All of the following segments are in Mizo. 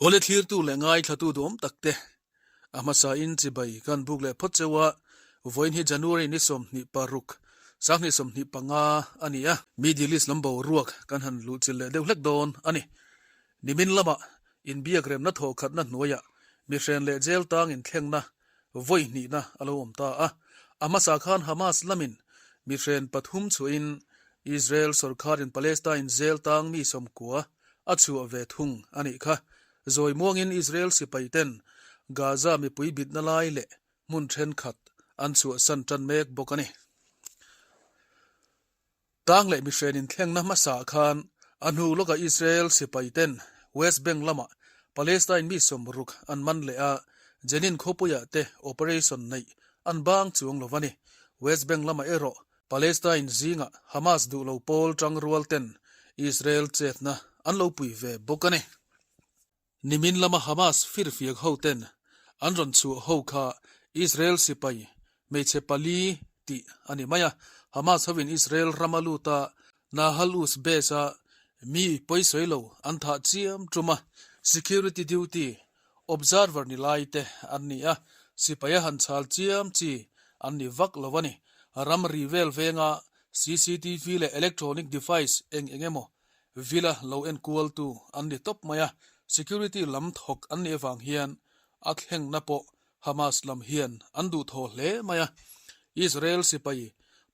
Awle thlirtu leh ngaithlatu duhawm tak te, a hmasa in chibai kan buk leh phawt cheu a, vawiin hi January ni 26, 2025 a ni a, Middle East lam boruak kan han luhchilh leh deuh hlek dawn a ni. Nimin lamah inbiak remna thawhkhatna hnuaiah mihren leh jail tang inthlengna vawi hnihna a lo awm ta a. A hmasa khan Hamas lamin mihren pathum chhuahin Israel sorkarin Palestine jail tang mi 90 a chhuah ve thung a nih kha. Zawi muangin Israel sipaiten Gaza mipui bitna lai leh hmun thenkhat an chhuahsan tan mek bawk a ni. Tang leh mihren inthlengna hmasa khan a hnu lawkah Israel sipaiten West Bank lamah Palestine mi 60 an man leh a, Jenin khawpuiah te operation neih an bang chuang lo a ni. West Bank lamah erawh Palestine zingah Hamas duh lo pawl tangrual ten Israel chetna an lo pui ve bawk a ni. Nimin lama Hamas firfiak ho ten an rawn chhuah ho kha Israel sipai hmeichhe pali tih a ni mai a, Hamas hovin Israel rama luta Nahal Uz base a mi pawisawi lo an thah chiam tum a, security duty observer ni lai te an ni a, sipai a han chhal chiam chi an ni vak lo a ni. Ramri vel venga CCTV leh electronic device eng eng emaw Villa lo enkualtu an ni tawp mai a, security lam thawk an nih avang hian a thlengna pawh Hamas lam hian an duhthaw hle mai a. Israel sipai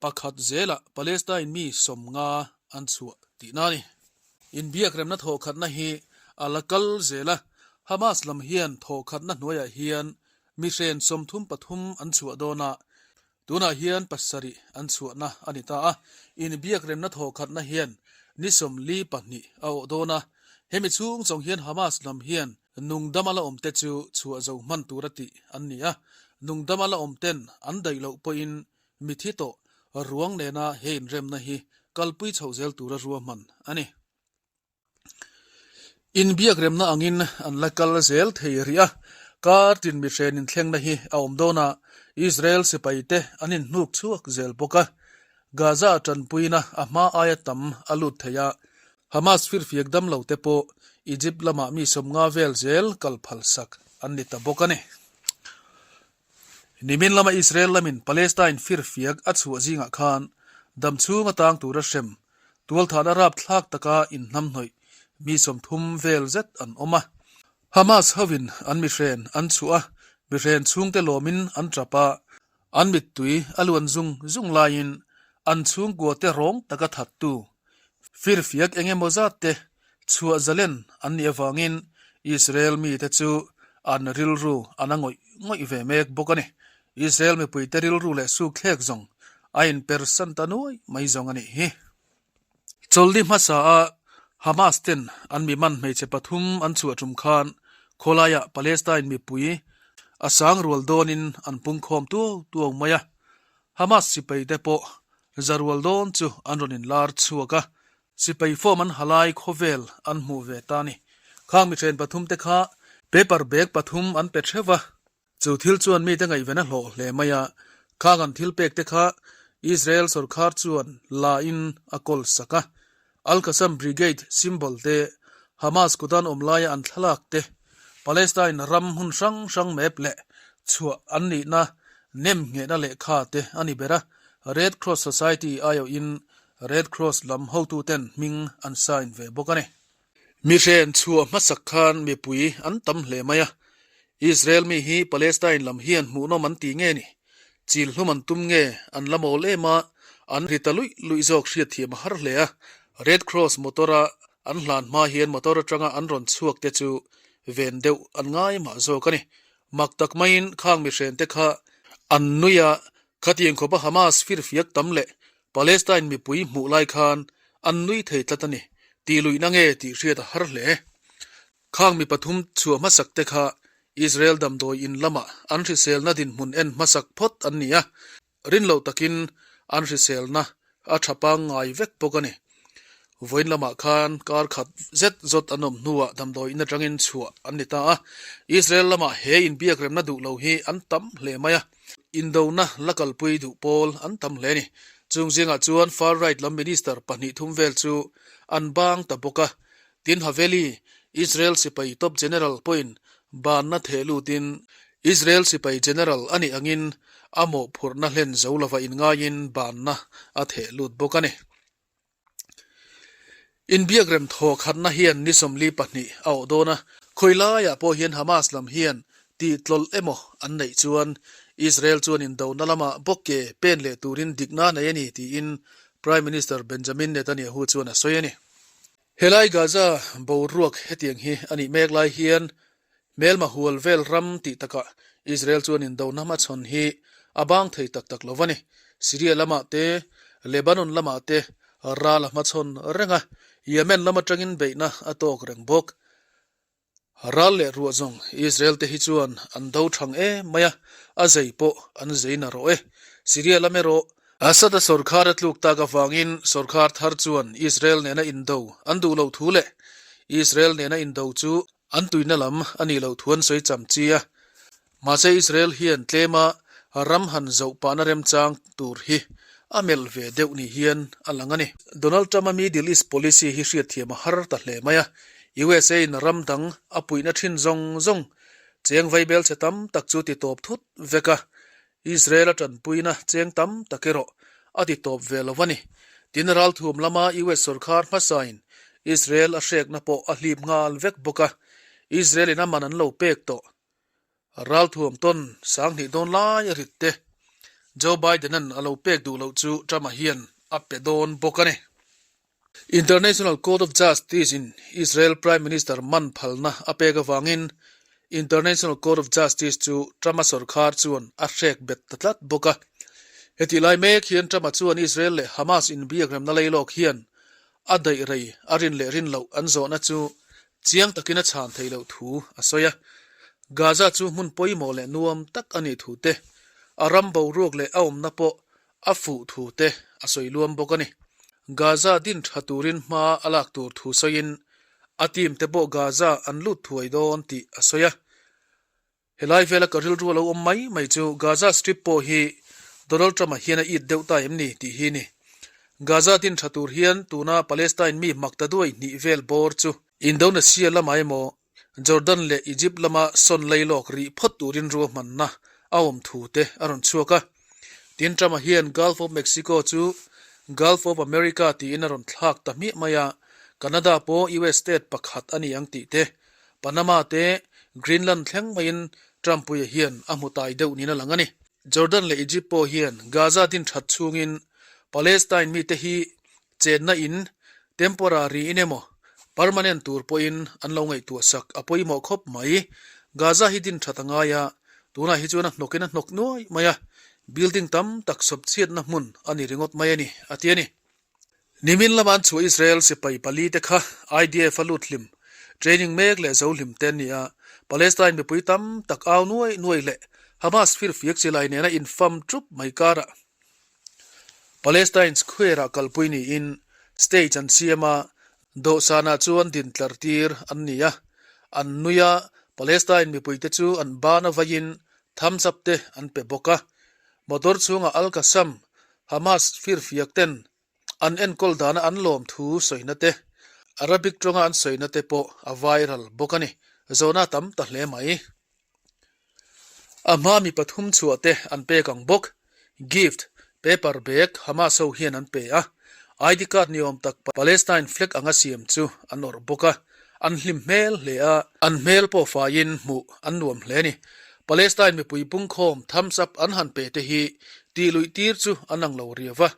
pakhat zelah Palestine mi 50 an chhuah tihna a ni. Inbiakremna thawhkhatna hi a la kal zel a, Hamas lam hian thawhkhatna hnuaiah hian mihren 33 an chhuah dawn a, Tunah hian pasarih an chhuahna a ni ta a, inbiakremna thawhkhatna hian ni 42 a awh dawn a, hemi chhung chawng hian Hamas lam hian nungdama la awmte chu chhuah zo hman tura tih an ni a, nungdama la awmten an daih loh pawhin mithi tawh ruang nena he inremna hi kalpui chhoh zel tura ruahman a ni. Inbiakremna angin an la kal zel thei rih a, kar tin mihren inthlengna hi a awm dawn a, Israel sipaite an inhnuk chhuak zel bawk a. Gaza tanpuina a hma aia tam a lut thei a, Hamas firfiak dam lo te pawh Egypt lamah mi 50 vel zel kal phalsak an ni ta bawk a ni. Nimin lama Israel lamin Palestine firfiak a chhuah zingah khan dam chhung atang tura hrem tualthahna rapthlak taka inhnamhnawih mi 30 vel zet an awm a. Hamas hovin an mihren an chhuah a, mihren chhungte lawmin an tap a, an mittui a luan zung zung laiin an chhungkuate rawng taka thattu firfiak eng emaw zat te chhuah zalen an nih avangin Israel mite chu an rilru an a ngawih ngawih ve mek bawk a ni. Israel mipuite rilru leh sukthlek zawng a inpersan ta nuai mai zawng a nih hi. Chawlhni hmasa a Hamas ten an mi man hmeichhe pathum an chhuah tum khan khawlaiah Palestine mipui a sang rual dawnin an pungkhawm tuau tuau mai a. Hamas sipaite pawh za rual dawn chu an rawn inlar chhuak a, Sipai form an halai khawvel an hmuh ve ta ni. Khang mi then pathum te kha paper bag pathum an pe theuh va, chu thil chuan mite ngaihven a hlawh hle mai a, khang an thil pek te kha Israel sorkar chuan la in a kawl sak a. Al-Qassam Brigade symbol te, Hamas kutan awm laia an thlalak te, Palestine ram hmun hrang hrang map leh chhuah an nihna nem nghehna lehkha te a ni ber a, Red Cross Society aiawhin Red Cross lam hotuten hming an sign ve bawk a ni. Mihren chhuah hmasak khan mipui an tam hle mai a, Israel mi hi Palestine lam hian hmuhnawm an ti nge ni? Chil hlum an tum nge an la mawl em a, an ri ta luih luih zawk hriatthiam a har hle a. Red Cross motor a an hlan hma hian motor atanga an rawn chhuak te chu ven deuh an ngai mah zawk a ni. Mak tak maiin khang mihren te kha an nui a, khatiang khawpa Hamas firfiak tam leh Palestine mipui hmuh lai khan an nui thei tlat a ni, tih luihna nge tih hriat a har hle. Khang mi pathum chhuah hmasak te kha Israel damdawi in lamah an hriselna dinhmun en hmasak phawt an ni a, rin loh takin an hriselna a tha pangngai vek bawk a ni. Vawiin lamah khan kar khat zet zawt an awm hnuah damdawi in atangin chhuah an ni ta a, Israel lamah he inbiakremna duh lo hi an tam hle mai a, indona la kalpui duh pawl an tam hle a ni. Chung zingah chuan far right lam minister pahnih thum vel chu an bang ta bawk a, tin Haveli, Israel sipai top general pawhin banna theh lutin Israel sipai general a nih angin a mawhphurhna hlen zo lova inngaiin banna a theh lut bawk a ni. Inbiakrem thaw khatna hian ni 42 a awh dawn a, khawi laiah pawh hian Hamas lam hian tih tlawlh emaw an neih chuan Israel chuan indona lamah bawk ke pen leh turin dikna nei a ni tiin Prime Minister Benjamin Netanyahu chuan a sawi a ni. Helai Gaza boruak hetiang hi a nih mek lai hian Hmelma hual vel ram tih takah Israel chuan indona hmachhawn hi a bang thei tak tak lo va ni. Syria lamah te, Lebanon lamah te ral a hmachhawn reng a, Yemen lam atangin beihna a tawk reng bawk. Ral leh ruah zawng Israel te hi chuan an do thang em mai a, a zei pawh an zei na rawh e. Syria lam erawh Assad-a sawrkhar a tluk tak avangin sawrkhar thar chuan Israel nena indo an duh loh thu leh Israel nena indo chu An tuina lam a nih loh thu an sawi cham chi a, mahse Israel hian tlema ram han zoh pahna remchang tur hi a melh ve deuh ni hian a lang a ni. Donald Trump-a Middle East policy hi hriatthiam a har ta hle mai a, USA in ram dang a puihna thin zawng zawng cheng vaibel chhe tam tak chu ti tawp thut vek a, Israel a tanpuina cheng tam tak erawh a ti tawp ve lo a ni. Tin, ralthuam lama US sawrkhar hmasain Israel a hrekna pawh a hlip nghal vek bawk a, Israel in a man an lo pek tawh. Ralthuam tawn 2000 dawn lai a rit te Joe Biden-a'n a lo pek duh loh chu Trump-a hian a pe dawn bawk a ni. International Court of Justice in Israel Prime Minister man phalna a pek avangin International Court of Justice chu Trump-a sorkar chuan a hrek bet ta tlat bawk a. Hetih lai mek hian Trump-a chuan Israel leh Hamas inbiakremna leilawk hian a daih rei a rin leh rin loh an zawhna chu chiang takin a chhan theih loh thu a sawi a. Gaza chu hmun pawimawh leh nuam tak a nih thu te, a ram boruak leh a awmna pawh A fuh thu te a sawi luam bawk a ni. Gaza din tha turin hma a lak tur thu sawiin a team te pawh Gaza an lut thuai dawn tih a sawi a. Helai vela ka rilru a lo awm mai mai chu Gaza Strip pawh hi Donald Trump-a hian a it deuh ta em ni tih hi ni. Gaza din tha tur hian tuna Palestine mi mak ta duai hnih vel bawr chu Indonesia lamah emaw Jordan leh Egypt lama sawn lei lawk rih phawt turin ruahmanna a awm thu te a rawn chhuak a. Tin, Trump-a hian Gulf of Mexico chu Gulf of America tiin a rawn thlak ta hmiah mai a, Canada pawh US state pakhat a ni ang tih te, Panama te, Greenland thleng maiin Trump-puia hian a hmu tai deuh niin a lang a ni. Jordan leh Egypt pawh hian Gaza din that chhungin Palestine mite hi Chenna in temporary in emaw permanent tur pawhin an lo ngaihtuah sak a pawimawh khawp mai. Gaza hi din that a ngai a, tunah hi chuan a hnawkin a hnawk nuai mai a, building tam tak sawp chhiatna hmun a ni ringawt mai a ni, a ti a ni. Nimin lama an chhuah Israel sipai pali te kha IDF a lut hlim, training mek leh zo hlim te an ni a, Palestine mipui tam tak au nuai nuai leh Hamas firfiak chilai nena infam tup mai karah Palestine Square-ah kalpui niin stage an siam a, dawhsanah chuan din tlar tir an ni a. An nui a, Palestine mipuite chu an ban a vaiin thumbs up te an pe bawk a. Motor chhungah Al-Qassam, Hamas firfiak ten an enkawl dana an lawm thu sawina te, Arabic tawnga an sawina te pawh a viral bawk a ni. Zawhna a tam ta hle mai. A hma mi pathum chhuah te an pek ang bawk. Gift, paper bag Hamas ho hian an pe a. ID card ni awm tak Palestine flag anga siam chu an awrh bawk a. An hlim hmel hle a. An hmel pawh faiin hmuh an nuam hle a ni. Palestine mipui pungkhawm thumbs up an han pe te hi tih luih tir chu an ang lo riau a.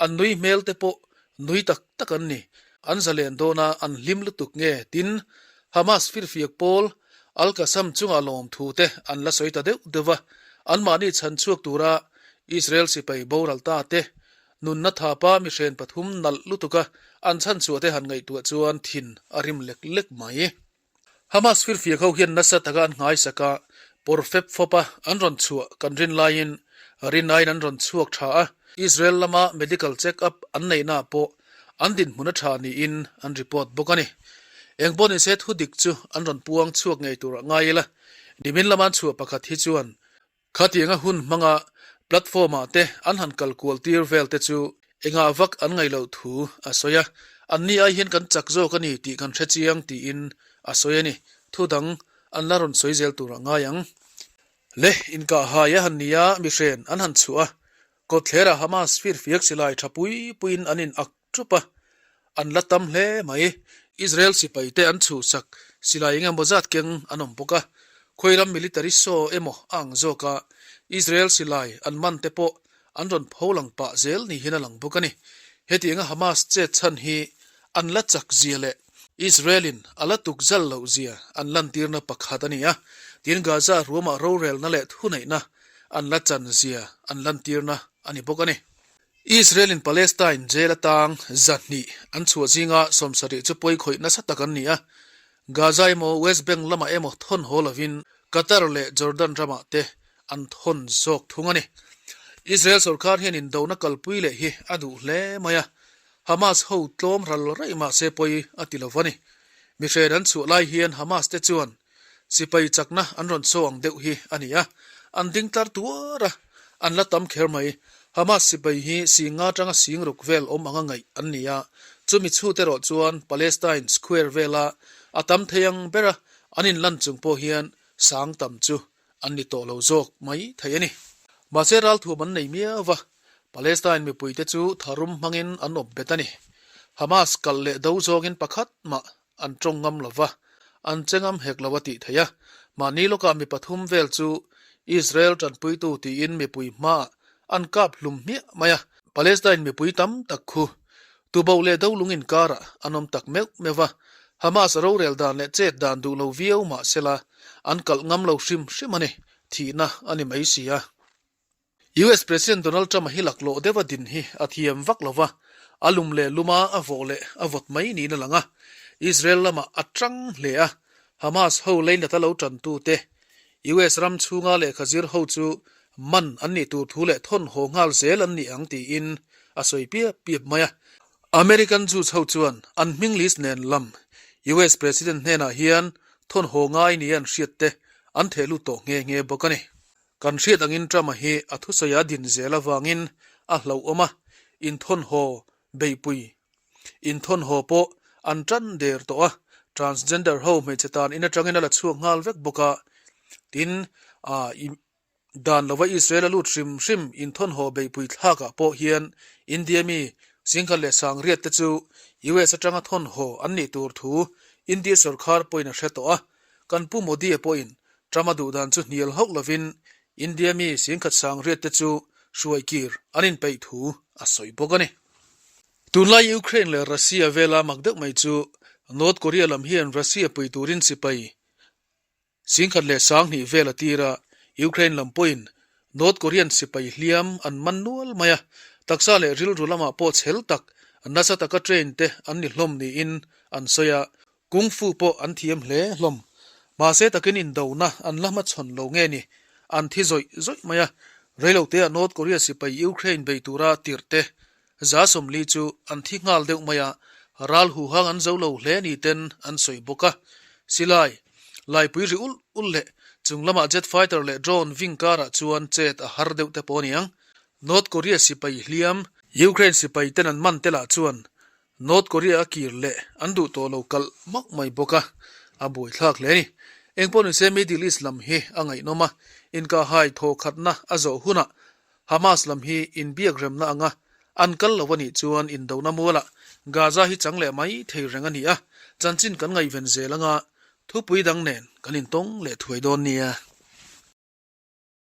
An nui hmel te pawh nui tak tak an ni. An zalen dawn a, an hlim lutuk nge? Tin, Hamas firfiak pawl Al-Qassam chunga lawmthu te an la sawi ta deuh deuh va, anmahni chhan chhuak tura Israel sipai boral ta te, nunna thapa mihren pathum nalh lutuka an chhan chhuah te han ngaihtuah chuan thin a rim lek lek mai. Hamas firfiak ho hian nasa taka an nghaisak a, pawr fep fawp a an rawn chhuah kan rin laiin rinaiin an rawn chhuak tha a, Israel lama medical check up an neihnaah pawh an dinhmun a tha niin an report bawk a ni. Eng pawh nise thu dik chu an rawn puang chhuak ngei turah ngai ila, nimin lama an chhuah pakhat hi chuan Khatianga hun hmanga platform ah te an han kal kual tir vel te chu engah vak an ngaih loh thu a sawi a, anni ai hian kan chak zawk a ni tih kan hre chiang tiin. a sawi a ni. Thu dang an la rawn sawi zel tur a ngai ang. Le inkahhai a han ni a, mihren an han chhuah a, kawtthlerah Hamas firfiak silai tha pui puiin an in ak ṭup a, an la tam hle mai. Israel sipai te an chhuhsak silai eng emaw zat keng an awm bawk a, khawi ram military saw emaw a ang zawk a, Israel silai an man te pawh an rawn pho lang pah zel ni hian a lang bawk a ni. Hetianga Hamas chet chhan hi an la chak zia leh Israel in a la tuk zal loh zia an lantirna pakhat a ni a, tin Gaza ruamah rorelna leh thuneihna an la chan zia an lantirna a ni bawk a ni. Israel in Palestine jail atang 200 an chhuah zinga 70 chu pawi khawih nasa tak an ni a, Gaza emaw West Bank lamah emaw thawn haw lovin Qatar leh Jordan ramah te an thawn zawk thung a ni. Israel sorkar hian indona kalpui leh hi a duh hle mai a, Hamas ho tlawm ral raih mah se pawi a ti lo va ni. Mihre an chhuah lai hian Hamas te chuan Sipai chakna an rawn saw ang deuh hi a ni a, an ding tlar tuar a, an la tam kher mai. Hamas sipai hi sing nga atanga sing ruk vel awm anga ngaih an ni a, chumi chhut erawh chuan Palestine Square vela a tam thei ang bera an inlan chung pawh hian sang tam chu an ni tawh lo zawk mai thei a ni. Mahse ralthuam an nei miau va, Palestine mipuite chu tharum hmangin an awp bet a ni. Hamas kalh leh do zawngin pakhat mah An tawng ngam lo va, an che ngam hek lo a tih theih a. Mahni lawkah mi pathum vel chu Israel tanpuitu tiin mipui hmaah an kap hlum hmiah mai a. Palestine mipui tam tak khu tuboh leh dolung inkarah an awm tak meuh meuh va. Hamas rorel dan leh chet dan duh lo viau mah sela an kalh ngam lo hrim hrim a ni, thihna a ni mai si a. US President Donald Trump-a hi laklawh deuha din hi a thiam vak lo va, a lum leh luma a vawh leh a vawt mai niin a lang a. Israel lamah a tang hle a, Hamas ho leinat a lo tantute US ram chhunga lehkha zir ho chu man an nih tur thu leh thawn haw nghal zel an ni ang tiin a sawi piap piap mai a. American Jews ho chuan an hming list nen lam US President hnenah hian thawn haw ngai nia an hriat te an theh lut tawh nghe nghe bawk a ni. Kan hriat angin Trump-a hi a thusawi a din zel avangin a hlauhawm a, inthawnhaw beihpui inthawnhaw pawh an tan der tawh a, transgender ho hmeichhe tan in atangin a la chhuak nghal vek bawk a, tin, dan lova Israel a lut hrim hrim inthawnhaw beihpui thlakah pawh hian India mi 18,000 te chu US atanga thawnhaw an nih tur thu India sorkar pawhin a hre tawh a, kan Pu Modi-a pawhin Trump-a duhdan chu hnial hauh lovin India mi 18,000 te chu hruai kir an inpeih thu a sawi bawk a ni. Tunlai Ukraine leh Russia vela mak deuh mai chu North Korea lam hian Russia pui turin sipai 12,000 vel a tir a, Ukraine lam pawhin North Korean sipai hliam an man nual mai a, taksa leh rilru lamah pawh chhel tak, nasa taka train te an ni hlawm niin an sawi a, Kung Fu pawh an thiam hle hlawm. Mahse takin indona an la hmachhawn lo nge ni? An thi zawih zawih mai a. Reiloteah North Korea sipai Ukraine bei tura tirh te 40 chu an thi nghal deuh mai a, ral huhang an zo lo hle ni ten an sawi bawk a. Silai, laipui ri ulh ulh leh chung lamah jet fighter leh drone ving karah chuan chet a har deuh te pawh a ni ang. North Korea sipai hliam, Ukraine sipai ten an man te lah chuan North Korea a kir leh an duh tawh lo kalh mauh mai bawk a, a buaithlak hle a ni. Engpawh nise Middle East lam hi a ngaihnawm a, inkahhai thawkhatna a zawh hunah Hamas lam hi inbiak remna anga an kal lo a nih chuan indona mualah Gaza hi chang leh mai thei reng a ni a, chanchin kan ngaihven zel anga thupui dang nen kan intawng leh thuai dawn nia.